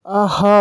आहा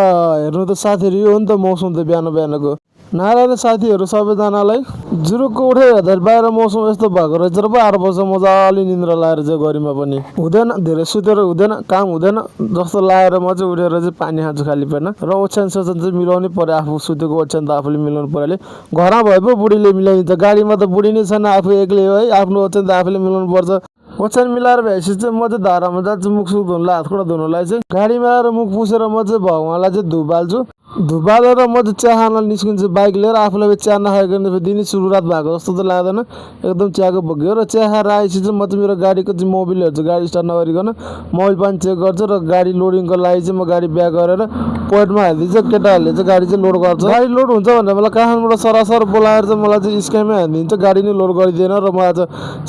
हेर्नु त साथीहरू यो हो नि त मौसम त बिहान बिहानको नारायण साथीहरू सबैजनालाई जुरुक्क उठे हेर्दा बाहिर मौसम यस्तो भएको रहेछ र पो 8 बजे मजाले निन्द्रा लाएर चाहिँ गरिमा पनि हुँदैन धेरै सुतेर हुँदैन काम हुँदैन जस्तो लाएर म चाहिँ उठेर चाहिँ पानी खान्छु खाली पेटमा र ओछ्यान सोछ्यान चाहिँ मिलाउनै पर्यो आफू सुतेको ओछ्यान त आफूले मिलाउनु पर्यो घरमा भए पो बुढीले मिलाइदिन्छ गाडीमा त बुढी नै छैन आफू एक्लै हो है आफ्नो ओछ्यान त आफूले मिलाउनु पर्छ ओछ्यान मिलाएर भएपछि चाहिँ म चाहिँ धारामा जान्छु मुख सुख धुनलाई हात खुट्टा धुनलाई चाहिँ गाडीमा आएर मुख पुसेर म चाहिँ भगवानलाई चाहिँ धुप बाल्छु धुप बालेर म चाहिँ चिया खान निस्किन्छु बाइक लिएर आफूलाई चिया नखाइकन दिनै सुरुवात भएको जस्तो त लाग्दैन एकदम चियाको भोग्यो र चिया खाएर आएपछि चाहिँ म चाहिँ मेरो गाडीको चाहिँ मोबिल हेर्छु गाडी स्टार्ट नगरिकन मोबिल पनि चेक गर्छु र गाडी लोडिङको लागि चाहिँ म गाडी ब्याक गरेर पोइन्टमा हालिदिन्छु केटाहरूले चाहिँ गाडी चाहिँ लोड गर्छ गाडी लोड हुन्छ भनेर मलाई काठमाडौँबाट सरासर बोलाएर चाहिँ मलाई चाहिँ स्क्यामै हालिदिन्छ गाडी नै लोड गरिदिएन र म आज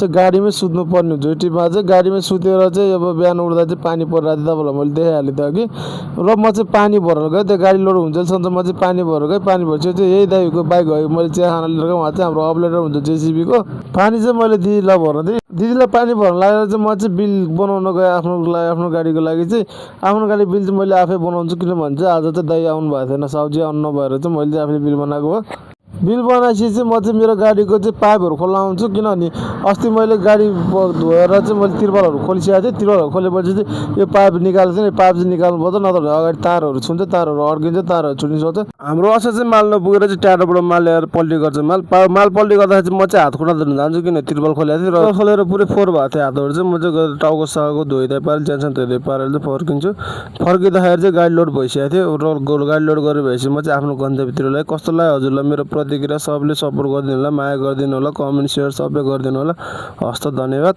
चाहिँ गाडीमै सुत्नु पर्ने हुन्छ टिपमा चाहिँ गाडीमै सुतेर चाहिँ अब बिहान उठ्दा चाहिँ पानी परिरहेको थियो तपाईँलाई मैले देखाइहालेँ त अघि र म चाहिँ पानी भरेर गएँ त्यो गाडी लोड हुन्जेलसम्म चाहिँ म चाहिँ पानी भरेर गएँ पानी भएपछि चाहिँ यही दाइको बाइक गयो मैले चिया खाना लिएर गएँ उहाँ चाहिँ हाम्रो अपलेटर हुन्छ जेसिबीको पानी चाहिँ मैले दिदीलाई भर्न दिएँ दिदीलाई पानी भर्न लागेर चाहिँ म चाहिँ बिल बनाउन गएँ आफ्नो गाडीको लागि चाहिँ आफ्नो गाडी बिल चाहिँ मैले आफै बनाउँछु किनभने चाहिँ आज चाहिँ दाइ आउनु भएको थिएन साउजी आउनु नभएर चाहिँ मैले चाहिँ आफूले बिल बनाएको हो बिल बनाएपछि चाहिँ म चाहिँ मेरो गाडीको चाहिँ पाइपहरू खोल्न आउँछु किनभने अस्ति मैले गाडी धोएर चाहिँ मैले तिर्पालहरू खोलिसकेको थिएँ तिर्पालहरू खोलेपछि चाहिँ यो पाइप निकालेको थिएँ पाइप चाहिँ निकाल्नु पर्छ नत्र अगाडि तारहरू छुन्छ तारहरू अड्किन्छ तारहरू छुट्नु सक्छ हाम्रो असर चाहिँ माल नपुगेर चाहिँ टाढोबाट माल ल्याएर पल्टी गर्छ माल पल्टी गर्दाखेरि चाहिँ म चाहिँ हात खुट्टा धुन जान्छु किन तिर्पाल खोलेको थिएँ र खोलेर पुरै फोहोर भएको थियो हातहरू चाहिँ म चाहिँ टाउको साउको धोइदिए पारेर च्यानसन धोइदिए पारेर चाहिँ फर्किन्छु फर्किँदाखेरि चाहिँ गाडी लोड भइसकेको थियो र गाडी लोड गरेर भएपछि म चाहिँ आफ्नो गन्तव्यतिरलाई कस्तो लाग्यो हजुरलाई मेरो प्रतिक्रिया सबले सपोर्ट गरिदिनु होला माया गरिदिनु होला कमेन्ट सेयर सबै गरिदिनु होला हस्त धन्यवाद।